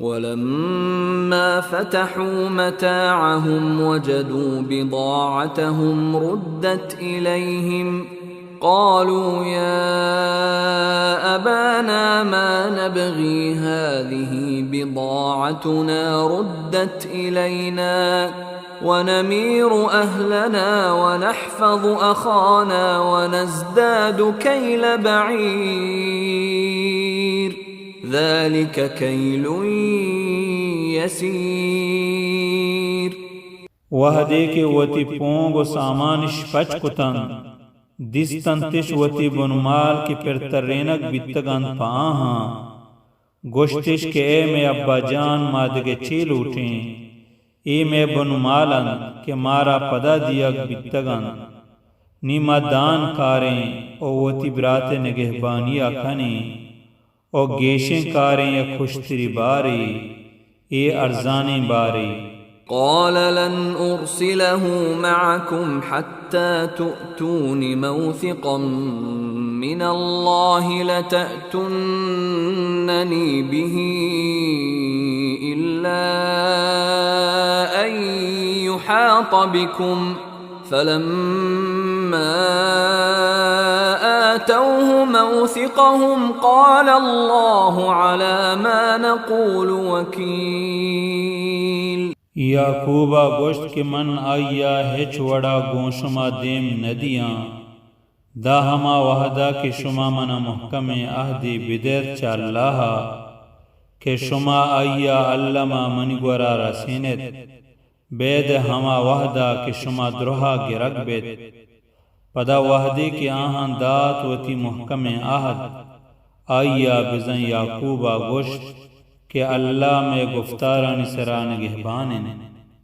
ولما فتحوا متاعهم وجدوا بضاعتهم ردت إليهم قالوا يا أبانا ما نبغي هذه بضاعتنا ردت إلينا ونمير أهلنا ونحفظ أخانا ونزداد كيل بعير ذلك كيل يسير۔ وہدے کہ وتی پونگ و سامانش پچ کتنت، دیستنتش وتی بنمال کہ پر ترینگ بیتگ انت پہ آہاں، گوشتش کہ اے مئے ابا جان، ما دگہ چے لوٹیں؟ اے مئے بنمال انت کہ مارا پدا دیگ بیتگ انت۔ نی ما دان کاریں و وتی برات ء نگہبانی ء کنیں و گیشیں کاریں یک ہشتری بارے، اے ارزانیں بارے۔ قال لن أرسله معكم حتى تؤتون موثقا من الله لتأتونني به إلا أن يحاط بكم فلما آتوه موثقهم قال الله على ما نقول وكيل۔ یعقوب ء گوشت کہ من آئی ء ہچ وڑ ء گوں شما دیم نہ دیاں، داں ہما وہد ء کہ شما من ء مہکمیں عہدے بدئیت چہ اللہ ء کہ شما آئی ء الم ء منی گور ء رسین ات۔ بید ء ہما وہد ء کہ شما دراہ ء گرگ بیت۔ پدا وہدے کہ آہاں دات وتی مہکمیں عہد، آئی ء بزاں یعقوب ء گوشت کہ اللہ مئے گفتارانی سرا نگہبان انت۔